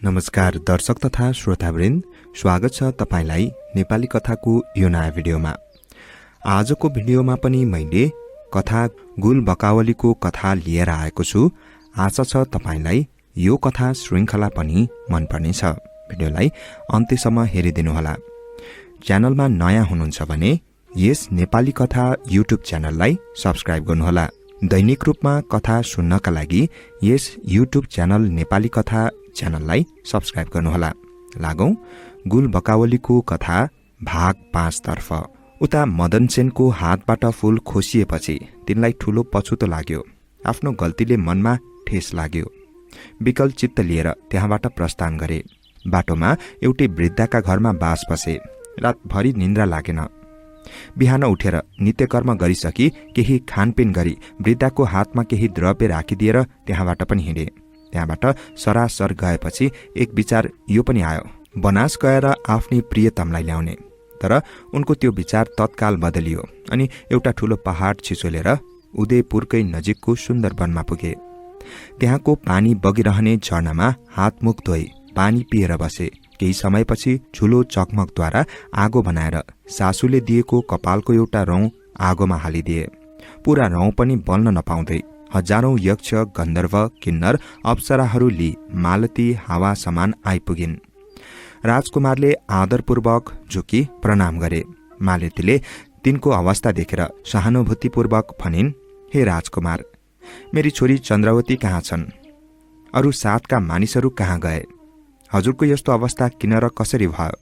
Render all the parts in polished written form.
नमस्कार दर्शक तथा श्रोतावृन्द, स्वागत छ तपाईलाई नेपाली कथाको यो नयाँ भिडियोमा। आजको भिडियोमा पनि मैले कथा गुल बकावलीको कथा लिएर आएको छु। आशा छ तपाईलाई यो कथा श्रृंखला पनि मन पर्नेछ। भिडियोलाई अन्त्यसम्म हेरिदिनुहोला। च्यानलमा नयाँ हुनुहुन्छ भने यस नेपाली कथा युट्युब च्यानललाई सब्स्क्राइब गर्नुहोला। दैनिक रूपमा कथा सुन्नका लागि यस युट्युब च्यानल नेपाली कथा च्यानललाई सब्स्क्राइब गर्नुहोला। लागौं गुल बकावलीको कथा भाग 5 तर्फ। उता मदन सेनको हातबाट फूल खोसिएपछि तिनलाई ठूलो पछुतो लाग्यो। आफ्नो गल्तीले मनमा ठेस लाग्यो। विकल चित्त लिएर त्यहाँबाट प्रस्थान गरे। बाटोमा एउटै वृद्धाका घरमा बास बसे। रातभरि निन्द्रा लागेन। बिहान उठेर नित्यकर्म गरिसकी केही खानपिन गरी वृद्धाको हातमा केही द्रव्य राखिदिएर त्यहाँबाट पनि हिँडे। त्यहाँबाट सरासर गएपछि एक विचार यो पनि आयो, बनास गएर आफ्नी प्रियतमलाई ल्याउने। तर उनको त्यो विचार तत्काल बदलियो अनि एउटा ठूलो पहाड छिचोलेर उदयपुरकै नजिकको सुन्दर वनमा पुगे। त्यहाँको पानी बगिरहने झरनामा हातमुख धोई पानी पिएर बसे। केही समयपछि ठूलो चकमकद्वारा आगो बनाएर सासूले दिएको कपालको एउटा रौं आगोमा हालिदिए। पूरा रौं पनि बल्न नपाउँदै हजारौं यक्ष, गन्धर्व, किन्नर, अप्सराहरू लिई मालती हावा समान आइपुगिन्। राजकुमारले आदरपूर्वक झुकी प्रणाम गरे। मालतीले तिनको अवस्था देखेर सहानुभूतिपूर्वक भनिन्, हे राजकुमार, मेरी छोरी चन्द्रवती कहाँ छन्? अरू साथका मानिसहरू कहाँ गए? हजुरको यस्तो अवस्था किन र कसरी भयो?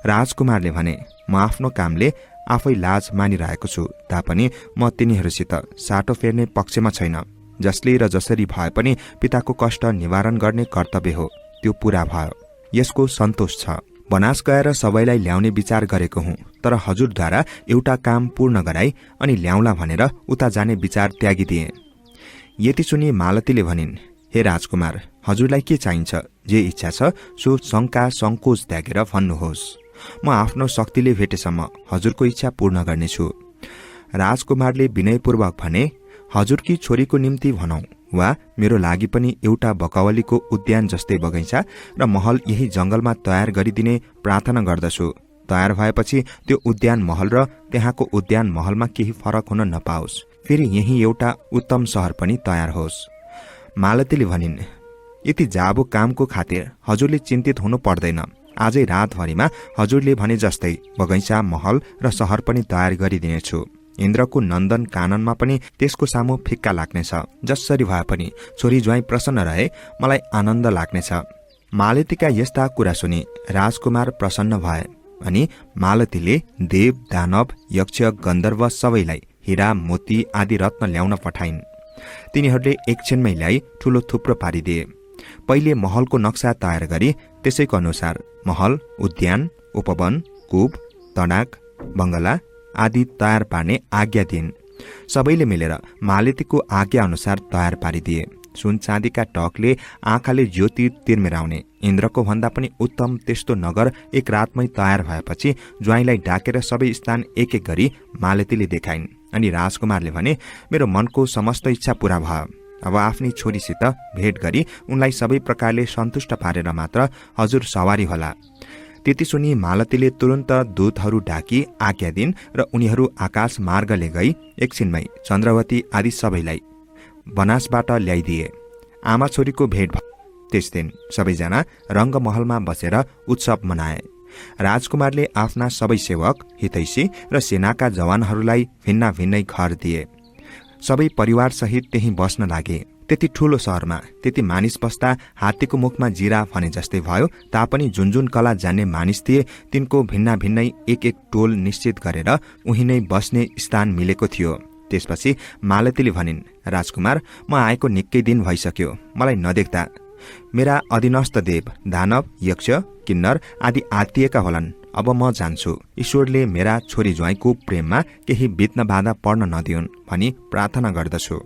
राजकुमारले भने, म आफ्नो कामले आफै लाज मानिरहेको छु, तापनि म तिनीहरूसित साटो फेर्ने पक्षमा छैन। जसले र जसरी भए पनि पिताको कष्ट निवारण गर्ने कर्तव्य हो, त्यो पूरा भयो। यसको सन्तोष छ। बनास गएर सबैलाई ल्याउने विचार गरेको हुँ, तर हजुरद्वारा एउटा काम पूर्ण गराई अनि ल्याउला भनेर उता जाने विचार त्यागिदिए। यति सुनि मालतीले भनिन्, हे राजकुमार, हजुरलाई के चाहिन्छ? जे इच्छा छ सो शङ्का संकोच त्यागेर भन्नुहोस्। म आफ्नो शक्तिले भेटेसम्म हजुरको इच्छा पूर्ण गर्नेछु। राजकुमारले विनयपूर्वक भने, हजुरकी छोरीको निम्ति भनौं वा मेरो लागि पनि एउटा बकावलीको उद्यान जस्तै बगैँचा र महल यही जंगलमा तयार गरिदिने प्रार्थना गर्दछु। तयार भएपछि त्यो उद्यान महल र त्यहाँको उद्यान महलमा केही फरक हुन नपाओस्। फेरि यही एउटा उत्तम शहर पनि तयार होस्। मालतीले भनिन्, यति जाबो कामको खातिर हजुरले चिन्तित हुनु पर्दैन। आजै रातभरिमा हजुरले भने जस्तै बगैँचा, महल र शहर पनि तयार गरिदिनेछु। इन्द्रको नन्दन काननमा पनि त्यसको सामु फिक्का लाग्नेछ। जसरी भए पनि छोरी ज्वाइँ प्रसन्न रहे मलाई आनन्द लाग्नेछ। मालतीका यस्ता कुरा सुनि राजकुमार प्रसन्न भए अनि मालतीले देव, दानव, यक्ष, गन्धर्व सबैलाई हीरा, मोती आदि रत्न ल्याउन पठाइन्। तिनीहरूले एकछिनमै ल्याई ठूलो थुप्रो पारिदिए। पहिले महलको नक्सा तयार गरी त्यसैको अनुसार महल, उद्यान, उपवन, कूप, तडाक, बंगला आदि तयार पार्ने आज्ञा दिइन्। सबैले मिलेर मालतीको आज्ञा अनुसार तयार पारिदिए। सुन चाँदीका टकले आँखाले ज्योति तिर्मिराउने इन्द्रको भन्दा पनि उत्तम त्यस्तो नगर एक रातमै तयार भएपछि ज्वाइँलाई डाकेर सबै स्थान एक एक गरी मालतीले देखाइन्। अनि राजकुमारले भने, मेरो मनको समस्त इच्छा पूरा भयो। अब आफ्नी छोरीसित भेट गरी उनलाई सबै प्रकारले सन्तुष्ट पारेर मात्र हजुर सवारी होला। त्यति सुनि मालतीले तुरन्त दूतहरू डाकी आज्ञा दिन् र उनीहरू आकाश मार्गले गई एकछिनमै चन्द्रवती आदि सबैलाई बनासबाट ल्याइदिए। आमा छोरीको भेट भयो। त्यस दिन सबैजना रङ्गमहलमा बसेर उत्सव मनाए। राजकुमारले आफ्ना सबै सेवक, हितैषी र सेनाका जवानहरूलाई भिन्ना भिन्नै घर दिए। सबै परिवार सहित त्यही बस्न लागे। त्यति ठूलो शहरमा त्यति मानिस बस्दा हात्तीको मुखमा जिरा भने जस्तै भयो। तापनि जुन जुन कला जान्ने मानिस थिए तिनको भिन्ना भिन्नै एक एक टोल निश्चित गरेर उही नै बस्ने स्थान मिलेको थियो। त्यसपछि मालतीले भनिन्, राजकुमार, म आएको निकै दिन भइसक्यो। मलाई नदेख्दा मेरा अधीनस्थ देव, दानव, यक्ष, किन्नर आदि आत्तिएका होलान्। अब म जान्छु। ईश्वरले मेरा छोरी ज्वाइँको प्रेममा केही विघ्न बाधा पर्न नदिउन् भनी प्रार्थना गर्दछु।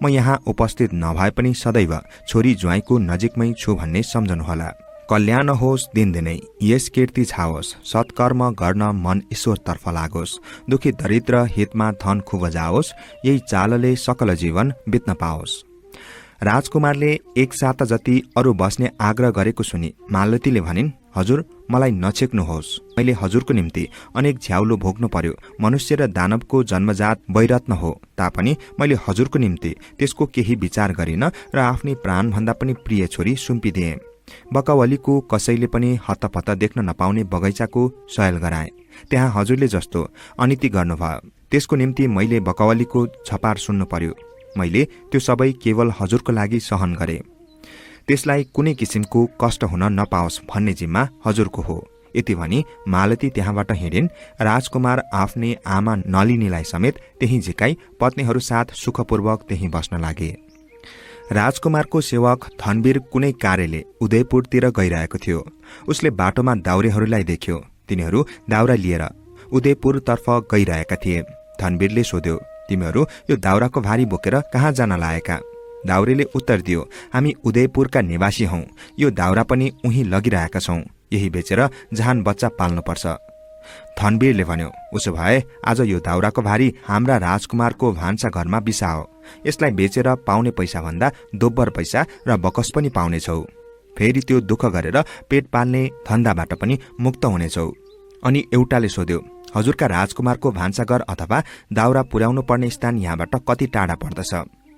म यहाँ उपस्थित नभए पनि सदैव छोरी ज्वाइँको नजिकमै छु भन्ने सम्झनुहोला। कल्याण होस् दिनदिनै, यस कीर्ति छाओस्, सत्कर्म गर्न मन ईश्वरतर्फ लागोस्, दुखी दरिद्र हितमा धन खुब जाओस्, यही चालले सकल जीवन बित्न पाओस्। राजकुमारले एक साता जति अरू बस्ने आग्रह गरेको सुनि मालतीले भनिन्, हजुर मलाई नछेक्नुहोस्, मैले हजुरको निम्ति अनेक झ्याउलो भोग्नु पर्यो। मनुष्य र दानवको जन्मजात वैरत्न हो, तापनि मैले हजुरको निम्ति त्यसको केही विचार गरिन र आफ्नै प्राणभन्दा पनि प्रिय छोरी सुम्पिदिएँ। बकावलीको कसैले पनि हत्तपत्त देख्न नपाउने बगैँचाको सयल गराए। त्यहाँ हजुरले जस्तो अनीति गर्नुभयो, त्यसको निम्ति मैले बकावलीको छपार सुन्नु पर्यो। मैले त्यो सबै केवल हजुरको लागि सहन गरे। त्यसलाई कुनै किसिमको कष्ट हुन नपाओस् भन्ने जिम्मा हजुरको हो। यति भनी मालती त्यहाँबाट हिँडिन्। राजकुमार आफ्नै आमा नलिनीलाई समेत त्यही झिकाई पत्नीहरू साथ सुखपूर्वक त्यही बस्न लागे। राजकुमारको सेवक धनवीर कुनै कार्यले उदयपुरतिर गइरहेको थियो। उसले बाटोमा दाउरेहरूलाई देख्यो। तिनीहरू दाउरा लिएर उदयपुरतर्फ गइरहेका थिए। धनवीरले सोध्यो, तिमीहरू यो दाउराको भारी बोकेर कहाँ जान लागेका? दाउरेले उत्तर दियो, हामी उदयपुरका निवासी हौं, यो दाउरा पनि उही लगिरहेका छौं, यही बेचेर जहान बच्चा पाल्नुपर्छ। धनवीरले भन्यो, उसो भए आज यो दाउराको भारी हाम्रा राजकुमारको भान्सा घरमा बिसाओ। यसलाई बेचेर पाउने पैसा भन्दा दोब्बर पैसा र बकस पनि पाउनेछौ। फेरि त्यो दुःख गरेर पेट पाल्ने धन्दाबाट पनि मुक्त हुनेछौ। अनि एउटाले सोध्यो, हजुरका राजकुमारको भान्साघर अथवा दाउरा पुर्याउनु पर्ने स्थान यहाँबाट कति टाढा पर्दछ?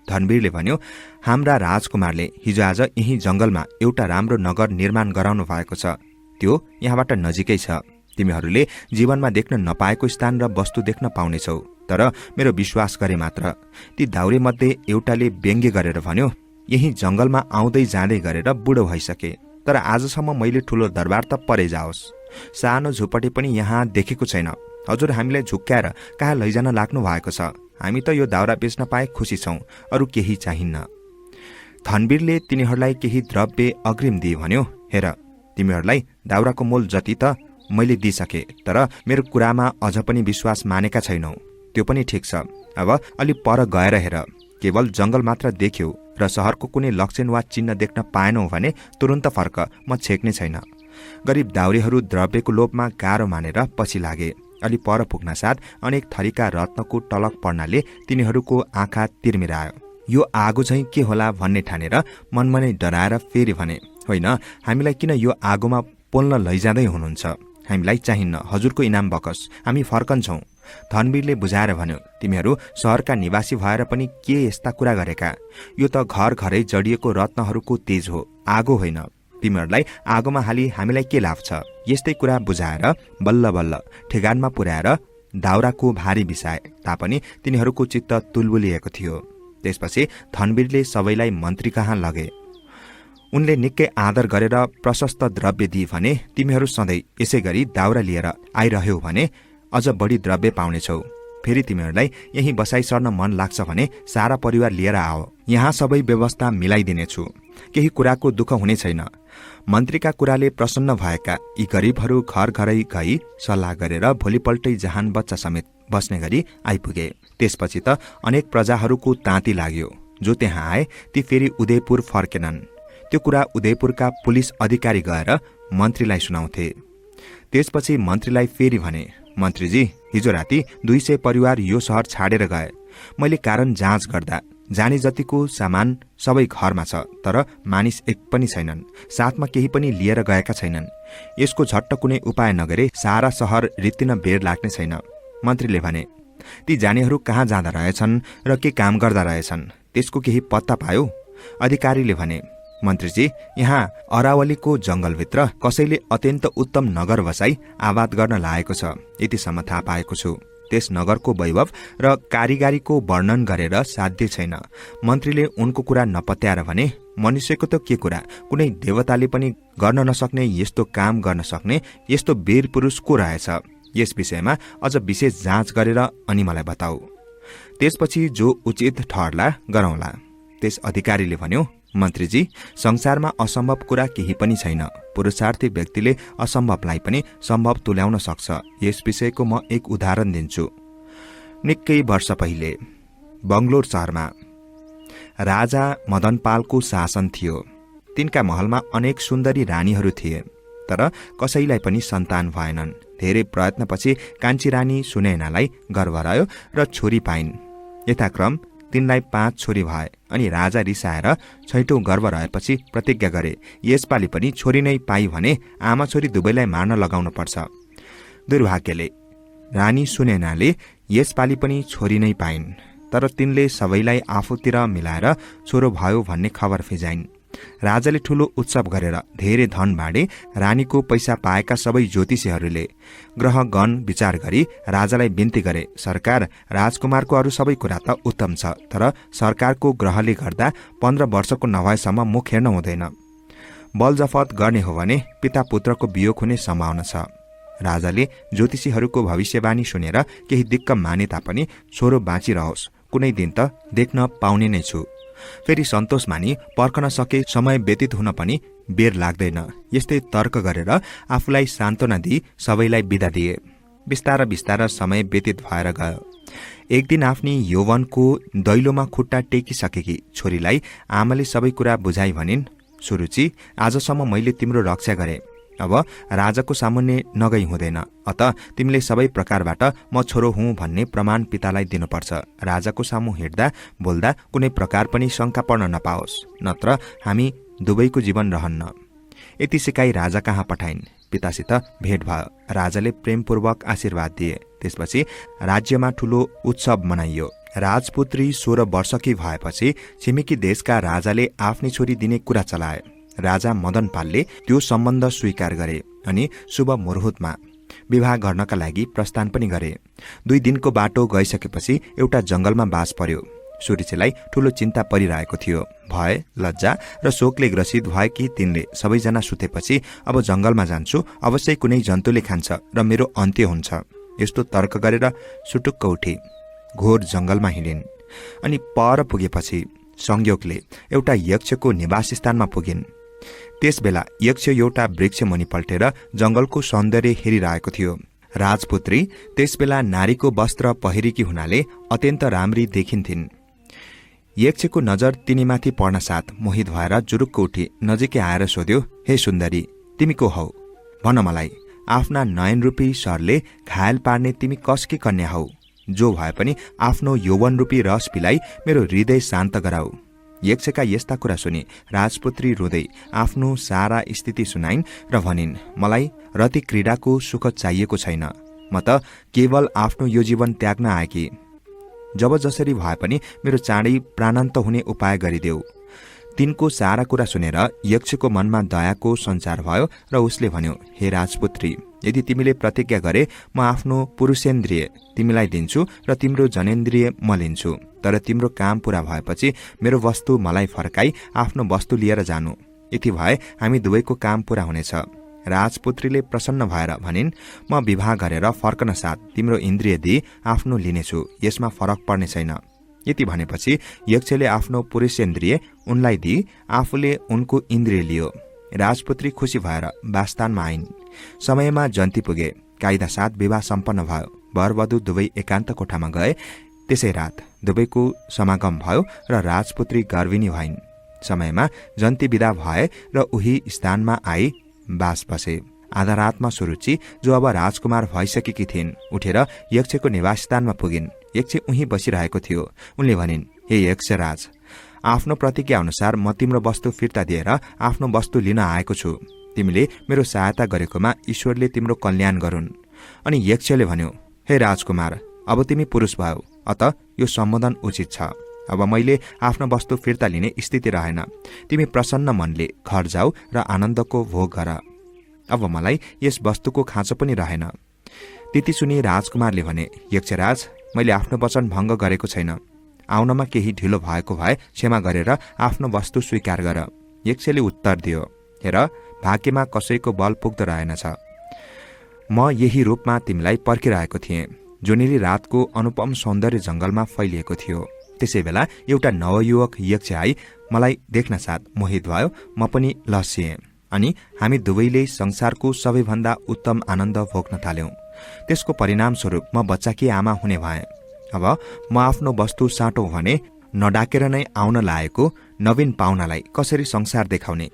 धनवीरले भन्यो, हाम्रा राजकुमारले हिजो आज यही जंगलमा एउटा राम्रो नगर निर्माण गराउनु भएको छ। त्यो यहाँबाट नजिकै छ। तिमीहरूले जीवनमा देख्न नपाएको स्थान र वस्तु देख्न पाउनेछौ। तर मेरो विश्वास गरे मात्र। ती दाउरे मध्ये एउटाले व्यङ्ग्य गरेर भन्यो, यही जंगलमा आउँदै जाँदै गरेर बुढो भइसके, तर आजसम्म मैले ठूलो दरबार त परे जाओस्, सानो झुपडी पनि यहाँ देखेको छैन। हजुर हामीलाई झुक्क्याएर कहाँ लैजान लाग्नु भएको छ? हामी त यो दाउरा बेच्न पाए खुसी छौं, अरू केही चाहिन्न। धनवीरले तिनीहरूलाई केही द्रव्य अग्रिम दिए भन्यो, हेर तिमीहरूलाई दाउराको मोल जति त मैले दिइसके, तर मेरो कुरामा अझ पनि विश्वास मानेका छैनौ। त्यो पनि ठिक छ। अब अलि पर गएर हेर, केवल जंगल मात्र देख्यौ र शहरको कुनै लक्षण वा चिन्ह देख्न पाएनौ भने तुरन्त फर्क, म छेक्ने छैन। गरीब दाउरेहरू द्रव्यको लोभमा गाह्रो मानेर पछि लागे। अलि पर पुग्न साथ अनेक थरीका रत्नको टलक पर्नाले तिनीहरूको आँखा तिर्मिरायो। यो आगो झैं के होला भन्ने ठानेर मनमा नै डराएर फेरि भने, होइन हामीलाई किन यो आगोमा पोल्न लैजाँदै हुनुहुन्छ? हामीलाई चाहिन्न हजुरको इनाम बकस, हामी फर्कन्छौं। धनवीरले बुझाएर भन्यो, तिमीहरू शहरका निवासी भएर पनि के यस्ता कुरा गरेका? यो त घर घरै जडिएको रत्नहरूको तेज हो, आगो होइन। तिमीहरूलाई आगोमा हाली हामीलाई के लाभ छ? यस्तै कुरा बुझाएर बल्ल बल्ल ठेगानमा पुर्याएर दाउराको भारी बिसाए तापनि तिनीहरूको चित्त तुलबुलिएको थियो। त्यसपछि धनवीरले सबैलाई मन्त्री कहाँ लगे। उनले निकै आदर गरेर प्रशस्त द्रव्य दिए भने, तिमीहरू सधैँ यसै गरी दाउरा लिएर आइरह्यौ भने अझ बढी द्रव्य पाउनेछौ। फेरि तिमीहरूलाई यही बसाइ सर्न मन लाग्छ भने सारा परिवार लिएर आओ, यहाँ सबै व्यवस्था मिलाइदिनेछु, केही कुराको दुःख हुने छैन। मन्त्रीका कुराले प्रसन्न भएका यी गरीबहरू घर घरै गई सल्लाह गरेर भोलिपल्टै जहान बच्चा समेत बस्ने गरी आइपुगे। त्यसपछि त अनेक प्रजाहरूको ताँती लाग्यो। जो त्यहाँ आए ती फेरि उदयपुर फर्केनन्। त्यो कुरा उदयपुरका पुलिस अधिकारी गएर मन्त्रीलाई सुनाउँथे। त्यसपछि मन्त्रीलाई फेरि भने, मन्त्रीजी हिजो राति 200 परिवार यो शहर छाडेर गए। मैले कारण जाँच गर्दा जाने जतिको सामान सबै घरमा छ, तर मानिस एक पनि छैनन्, साथमा केही पनि लिएर गएका छैनन्। यसको झट्ट कुनै उपाय नगरे सारा शहर रित्तिन बेर लाग्ने छैन। मन्त्रीले भने, ती जानेहरू कहाँ जाँदा रहेछन् र के काम गर्दा रहेछन्, त्यसको केही पत्ता पायो? अधिकारीले भने, मन्त्रीजी यहाँ अरावलीको जंगलभित्र कसैले अत्यन्त उत्तम नगर बसाई आबाद गर्न लागेको छ, यतिसम्म थाहा पाएको छु। त्यस नगरको वैभव र कारिगरीको वर्णन गरेर साध्य छैन। मन्त्रीले उनको कुरा नपत्याएर भने, मनुष्यको त के कुरा, कुनै देवताले पनि गर्न नसक्ने यस्तो काम गर्न सक्ने यस्तो वीर पुरुष को रहेछ? यस विषयमा अझ विशेष जाँच गरेर अनि मलाई बताऊ। त्यसपछि जो उचित ठहरला गरौँला। त्यस अधिकारीले भन्यो, मन्त्रीजी संसारमा असम्भव कुरा केही पनि छैन। पुरुषार्थी व्यक्तिले असम्भवलाई पनि सम्भव तुल्याउन सक्छ। यस विषयको म एक उदाहरण दिन्छु। निकै वर्ष पहिले बङ्गलोर शहरमा राजा मदनपालको शासन थियो। तिनका महलमा अनेक सुन्दरी रानीहरू थिए, तर कसैलाई पनि सन्तान भएनन्। धेरै प्रयत्नपछि कान्छी रानी सुनैनालाई गर्भ रह्यो र छोरी पाइन्। यथाक्रम तिनलाई 5 छोरी भए अनि राजा रिसाएर 6औं गर्भ रहेपछि प्रतिज्ञा गरे, यसपालि पनि छोरी नै पाई भने आमा छोरी दुवैलाई मार्न लगाउन पर्छ। दुर्भाग्यले रानी सुनेनाले यसपालि पनि छोरी नै पाइन्, तर तिनले सबैलाई आफूतिर मिलाएर छोरो भयो भन्ने खबर फिजाइन्। राजाले ठूलो उत्सव गरेर धेरै धन बाँडे। रानीको पैसा पाएका सबै ज्योतिषीहरूले ग्रहगण विचार गरी राजालाई बिन्ती गरे, सरकार, राजकुमारको अरू सबै कुरा त उत्तम छ, तर सरकारको ग्रहले गर्दा 15 वर्षको नभएसम्म मुख हेर्न हुँदैन। बलजफत गर्ने हो भने पिता पुत्रको वियोग हुने सम्भावना छ। राजाले ज्योतिषीहरूको भविष्यवाणी सुनेर केही दिक्क माने तापनि छोरो बाँचिरहोस्, कुनै दिन त देख्न पाउने नै छु। फेरि सन्तोष मानी पर्खन सके समय व्यतीत हुन पनि बेर लाग्दैन। यस्तै तर्क गरेर आफूलाई सान्त्वना दिई सबैलाई बिदा दिए। बिस्तार बिस्तार समय व्यतीत भएर गयो। एक दिन आफ्नी यौवनको दैलोमा खुट्टा टेकिसकेकी छोरीलाई आमाले सबै कुरा बुझाइ भनिन्, सुरुचि, आजसम्म मैले तिम्रो रक्षा गरे, अब राजाको सामुन्ने नगई हुँदैन, अत तिमीले सबै प्रकारबाट म छोरो हुँ भन्ने प्रमाण पितालाई दिनुपर्छ। राजाको सामु हिँड्दा बोल्दा कुनै प्रकार पनि शंका पर्न नपाओस्, नत्र हामी दुवैको जीवन रहन्न। यति सिकाई राजा कहाँ पठाइन्। पितासित भेट भयो। राजाले प्रेमपूर्वक आशीर्वाद दिए। त्यसपछि राज्यमा ठूलो उत्सव मनाइयो। राजपुत्री 16 वर्षकी भएपछि छिमेकी देशका राजाले आफ्नी छोरी दिने कुरा चलाए। राजा मदनपालले त्यो सम्बन्ध स्वीकार गरे अनि शुभ मुहुर्तमा विवाह गर्नका लागि प्रस्थान पनि गरे। 2 दिनको बाटो गइसकेपछि एउटा जंगलमा बास पर्यो। सुरुचिलाई ठूलो चिन्ता परिरहेको थियो। भय, लज्जा र शोकले ग्रसित भएकी तिनले सबैजना सुतेपछि अब जंगलमा जान्छु, अवश्य कुनै जन्तुले खान्छ र मेरो अन्त्य हुन्छ, यस्तो तर्क गरेर सुटुक्क उठे। घोर जंगलमा हिँडिन् अनि पर पुगेपछि संयोगले एउटा यक्षको निवास स्थानमा पुगिन्। त्यसबेला यक्ष एउटा वृक्ष मुनि पल्टेर जंगलको सौन्दर्य हेरिरहेको थियो। राजपुत्री त्यसबेला नारीको वस्त्र पहिरेकी हुनाले अत्यन्त राम्री देखिन्थिन्। यक्षको नजर तिनीमाथि पर्न साथ मोहित भएर जुरुक्क उठी नजिकै आएर सोध्यो, हे सुन्दरी, तिमी को हौ? भन मलाई, आफ्ना नयनरूपी सरले घायल पार्ने तिमी कसकी कन्या हौ? जो भए पनि आफ्नो यौवन रूपी रस पिलाई मेरो हृदय शान्त गराऊ। यक्षका यस्ता कुरा सुनि राजपुत्री रोदै आफ्नो सारा स्थिति सुनाइन् र भनिन्, मलाई रति क्रीडाको सुख चाहिएको छैन, म त केवल आफ्नो यो जीवन त्याग्न आएकी। जब जसरी भए पनि मेरो चाँडै प्राणान्त हुने उपाय गरिदेऊ। तिनको सारा कुरा सुनेर यक्षको मनमा दयाको सञ्चार भयो र उसले भन्यो, हे राजपुत्री, यदि तिमीले प्रतिज्ञा गरे म आफ्नो पुरुषेन्द्रिय तिमीलाई दिन्छु र तिम्रो जनेन्द्रिय म लिन्छु, तर तिम्रो काम पूरा भएपछि मेरो वस्तु मलाई फर्काई आफ्नो वस्तु लिएर जानु। यति भए हामी दुवैको काम पूरा हुनेछ। राजपुत्रीले प्रसन्न भएर भनिन्, म विवाह गरेर फर्कन साथ तिम्रो इन्द्रिय दिई आफ्नो लिनेछु, यसमा फरक पर्ने छैन। यति भनेपछि यक्षले आफ्नो पुरुषेन्द्रिय उनलाई दिई आफूले उनको इन्द्रिय लियो। राजपुत्री खुसी भएर वासस्थानमा आइन्। समयमा जन्ती पुगे। कायदा साथ विवाह सम्पन्न भयो। वरवधु दुवै एकान्त कोठामा गए। त्यसै रात दुवैको समागम भयो र राजपुत्री गर्भिणी भइन्। समयमा जन्ती विदा भए र उही स्थानमा आई बास बसे। आधा रातमा सुरुचि, जो अब राजकुमार भइसकेकी थिइन्, उठेर यक्षको निवासस्थानमा पुगिन्। यक्ष उही बसिरहेको थियो। उनले भनिन्, हे यक्षराज, आफ्नो प्रतिज्ञा अनुसार म तिम्रो वस्तु फिर्ता दिएर आफ्नो वस्तु लिन आएको छु। तिमीले मेरो सहायता गरेकोमा ईश्वरले तिम्रो कल्याण गरून्। अनि यक्षले भन्यो, हे राजकुमार, अब तिमी पुरुष भयौ, अत यो सम्बोधन उचित छ। अब मैले आफ्नो वस्तु फिर्ता लिने स्थिति रहेन। तिमी प्रसन्न मनले घर जाऊ र आनन्दको भोग गर। अब मलाई यस वस्तुको खाँचो पनि रहेन। त्यति सुनि राजकुमारले भने, यक्षराज, मैले आफ्नो वचन भङ्ग गरेको छैन। आउनमा केही ढिलो भएको भए क्षमा गरेर आफ्नो वस्तु स्वीकार गर। यक्षले उत्तर दियो, हेर, भाग्यमा कसैको बल पुग्दो रहेनछ। म यही रूपमा तिमीलाई पर्खिरहेको थिएँ, जुनेली रातको अनुपम सौन्दर्य जंगलमा फैलिएको थियो। त्यसै बेला एउटा नवयुवक यक्ष आई मलाई देख्न साथ मोहित भयो। म पनि लसिएँ अनि हामी दुवैले संसारको सबैभन्दा उत्तम आनन्द भोग्न थाल्यौं। त्यसको परिणाम स्वरूप म बच्चाकी आमा हुने भएँ। अब म आफ्नो वस्तु साटौं भने नडाकेर नै आउन लागेको नवीन पाहुनालाई कसरी संसार देखाउने।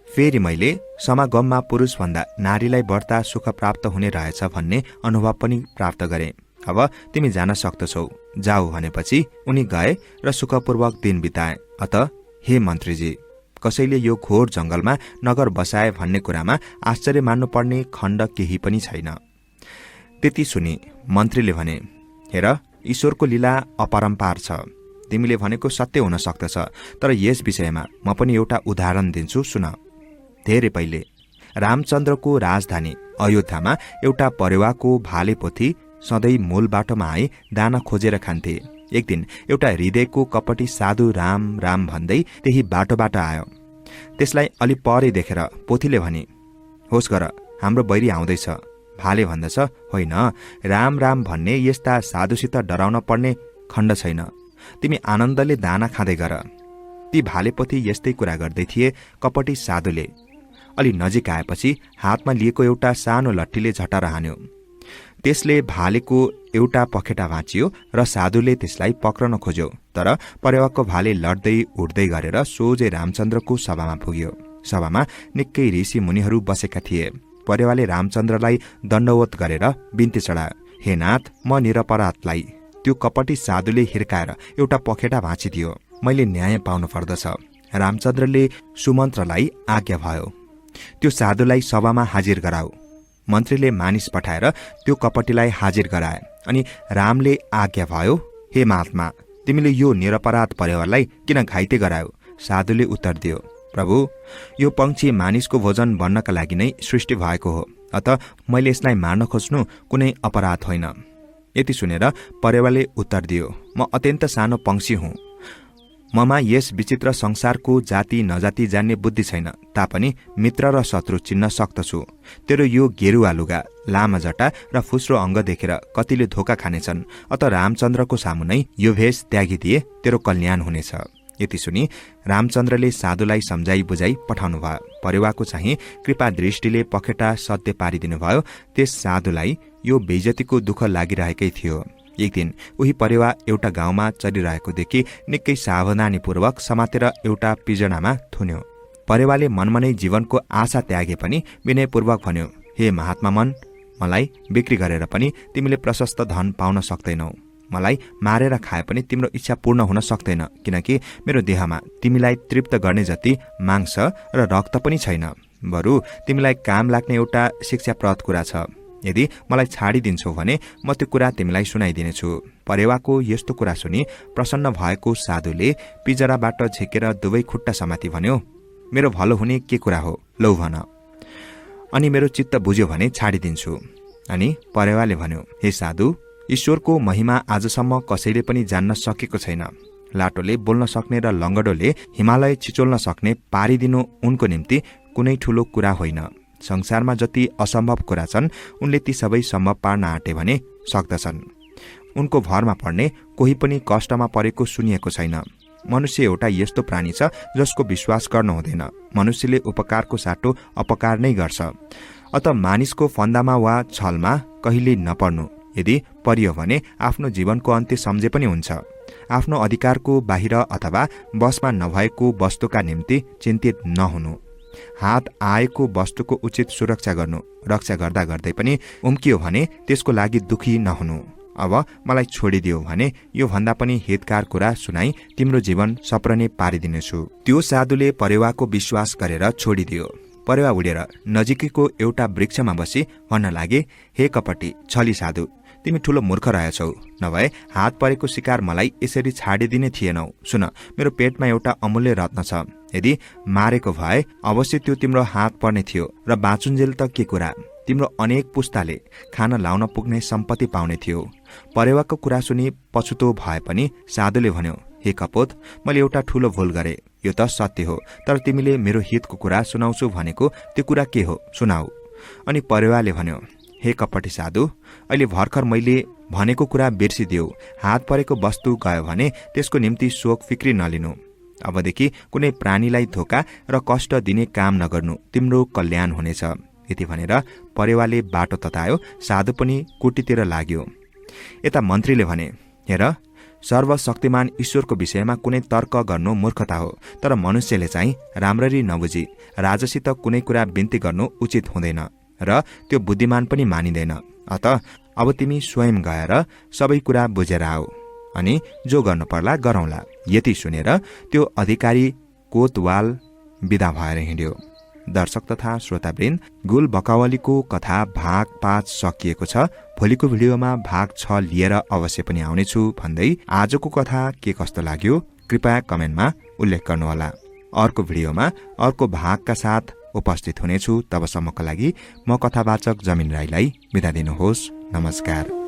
फेरि मैले समागममा पुरुषभन्दा नारीलाई बढ्ता सुख प्राप्त हुने रहेछ भन्ने अनुभव पनि प्राप्त गरेँ। अब तिमी जान सक्दछौ। जाऊ भनेपछि उनी गए र सुखपूर्वक दिन बिताए। अत हे मन्त्रीजी, कसैले यो घोर जंगलमा नगर बसाए भन्ने कुरामा आश्चर्य मान्नुपर्ने खण्ड केही पनि छैन। त्यति सुनि मन्त्रीले भने, हेर, ईश्वरको लीला अपरम्पार छ। तिमीले भनेको सत्य हुन सक्दछ, तर यस विषयमा म पनि एउटा उदाहरण दिन्छु, सुन। धेरै पहिले रामचन्द्रको राजधानी अयोध्यामा एउटा परेवाको भाले पोथी सधैँ मूल बाटोमा आई दाना खोजेर खान्थे। एक दिन एउटा हृदयको कपटी साधु राम राम भन्दै त्यही बाटोबाट आयो। त्यसलाई अलि परै देखेर पोथीले भने, होस् गर, हाम्रो बैरी आउँदैछ। भाले भन्दछ, होइन, राम राम भन्ने यस्ता साधुसित डराउन पर्ने खण्ड छैन। तिमी आनन्दले दाना खाँदै गर। ती भालेपोथी यस्तै कुरा गर्दै थिए। कपटी साधुले अलि नजिक आएपछि हातमा लिएको एउटा सानो लट्ठीले झटार हान्यो। त्यसले भालेको एउटा पखेटा भाँचियो र साधुले त्यसलाई पक्रन खोज्यो। तर परेवाको भाले लड्दै उड्दै गरेर सोझै रामचन्द्रको सभामा पुग्यो। सभामा निकै ऋषि मुनिहरू बसेका थिए। परेवाले रामचन्द्रलाई दण्डवत गरेर बिन्ती चढायो, हे नाथ, म निरपराधलाई त्यो कपटी साधुले हिर्काएर एउटा पखेटा भाँचिदियो। मैले न्याय पाउनु पर्दछ। रामचन्द्रले सुमन्त्रलाई आज्ञा भयो, त्यो साधुलाई सभामा हाजिर गराऊ। मन्त्रीले मानिस पठाएर त्यो कपटीलाई हाजिर गराए। अनि रामले आज्ञा भयो, हे महात्मा, तिमीले यो निरपराध परेवालाई किन घाइते गरायो? साधुले उत्तर दियो, प्रभु, यो पंक्षी मानिसको भोजन बन्नका लागि नै सृष्टि भएको हो। अत मैले यसलाई मार्न खोज्नु कुनै अपराध होइन। यति सुनेर परेवाले उत्तर दियो, म अत्यन्त सानो पंक्षी हुँ। ममा यस विचित्र संसारको जाति नजाति जान्ने बुद्धि छैन, तापनि मित्र र शत्रु चिन्न सक्दछु। तेरो यो गेरुवा लुगा, लामा जटा र फुस्रो अङ्ग देखेर कतिले धोका खानेछन्। अत रामचन्द्रको सामु नै यो भेष त्यागिदिए तेरो कल्याण हुनेछ। यति सुनि रामचन्द्रले साधुलाई सम्झाई बुझाई पठाउनु भयो। परेवाको चाहिँ कृपा दृष्टिले पखेटा सत्य पारिदिनु भयो। त्यस साधुलाई यो बेइज्जतीको दुःख लागिरहेकै थियो। एक दिन उही परेवा एउटा गाउँमा चलिरहेको देखि निकै सावधानीपूर्वक समातेर एउटा पिजडामा थुन्यो। परेवाले मनमनै जीवनको आशा त्यागे पनि विनयपूर्वक भन्यो, हे महात्मा मन, मलाई बिक्री गरेर पनि तिमीले प्रशस्त धन पाउन सक्दैनौ। मलाई मारेर खाए पनि तिम्रो इच्छा पूर्ण हुन सक्दैन, किनकि मेरो देहमा तिमीलाई तृप्त गर्ने जति मांस र रक्त पनि छैन। बरु तिमीलाई काम लाग्ने एउटा शिक्षाप्रद कुरा छ। यदि मलाई छाडिदिन्छौ भने म त्यो कुरा तिमीलाई सुनाइदिनेछु। परेवाको यस्तो कुरा सुनि प्रसन्न भएको साधुले पिजराबाट झिकेर दुवै खुट्टा समाती भन्यो, मेरो भलो हुने के कुरा हो, लौ भन। अनि मेरो चित्त बुझ्यो भने छाडिदिन्छु। अनि परेवाले भन्यो, हे साधु, ईश्वरको महिमा आजसम्म कसैले पनि जान्न सकेको छैन। लाटोले बोल्न सक्ने र लङ्गडोले हिमालय छिचोल्न सक्ने पारिदिनु उनको निम्ति कुनै ठूलो कुरा होइन। संसारमा जति असम्भव कुरा छन् उनले ती सबै सम्भव पार्न आँटे भने सक्दछन्। उनको भरमा पर्ने कोही पनि कष्टमा परेको सुनिएको छैन। मनुष्य एउटा यस्तो प्राणी छ जसको विश्वास गर्न हुँदैन। मनुष्यले उपकारको साटो अपकार नै गर्छ। अत मानिसको फन्दामा वा छलमा कहिल्यै नपर्नु। यदि परियो भने आफ्नो जीवनको अन्त्य सम्झे पनि हुन्छ। आफ्नो अधिकारको बाहिर अथवा बसमा नभएको वस्तुका निम्ति चिन्तित नहुनु। हात आएको वस्तुको उचित सुरक्षा गर्नु। रक्षा गर्दा गर्दै पनि उम्कियो भने त्यसको लागि दुखी नहुनु। अब मलाई छोडिदियो भने यो भन्दा पनि हितकार कुरा सुनाई तिम्रो जीवन सप्रने पारिदिनेछु। त्यो साधुले परेवाको विश्वास गरेर छोडिदियो। परेवा उडेर नजिकैको एउटा वृक्षमा बसी भन्न लागे, हे कपटी छली साधु, तिमी ठूलो मूर्ख रहेछौ। नभए हात परेको शिकार मलाई यसरी छाडिदिने थिएनौ। सुन, मेरो पेटमा एउटा अमूल्य रत्न छ। यदि मारेको भए अवश्य त्यो तिम्रो हात पर्ने थियो र बाँचुन्जेल त के कुरा, तिम्रो अनेक पुस्ताले खान लाउन पुग्ने सम्पत्ति पाउने थियो। परेवाको कुरा सुनि पछुतो भए पनि साधुले भन्यो, हे कपोत, मैले एउटा ठूलो भूल गरे। यो त सत्य हो, तर तिमीले मेरो हितको कुरा सुनाउँछु भनेको त्यो कुरा के हो, सुनाऊ। अनि परेवाले भन्यो, हे कपटी साधु, अहिले भर्खर मैले भनेको कुरा बिर्सिदिऊ। हात परेको वस्तु गयो भने त्यसको निम्ति शोक फिक्री नलिनु। अबदेखि कुनै प्राणीलाई धोका र कष्ट दिने काम नगर्नु, तिम्रो कल्याण हुनेछ। यति भनेर परेवाले बाटो ततायो। साधु पनि कुटीतिर लाग्यो। यता मन्त्रीले भने, हेर, सर्वशक्तिमान ईश्वरको विषयमा कुनै तर्क गर्नु मूर्खता हो। तर मनुष्यले चाहिँ राम्ररी नबुझी राजासित कुनै कुरा बिन्ती गर्नु उचित हुँदैन र त्यो बुद्धिमान पनि मानिँदैन। अत अब तिमी स्वयं गएर सबै कुरा बुझेर आऊ अनि जो गर्नु पर्ला गरौँला। यति सुनेर त्यो अधिकारी कोतवाल विदा भएर हिँड्यो। दर्शक तथा श्रोतावृन्द, गुल बकावलीको कथा भाग 5 सकिएको छ। भोलिको भिडियोमा भाग 6 लिएर अवश्य पनि आउनेछु भन्दै आजको कथा के कस्तो लाग्यो कृपया कमेन्टमा उल्लेख गर्नुहोला। अर्को भिडियोमा अर्को भागका साथ उपस्थित हुनेछु। तबसम्मका लागि म कथावाचक जमिन राईलाई बिदा दिनुहोस्। नमस्कार।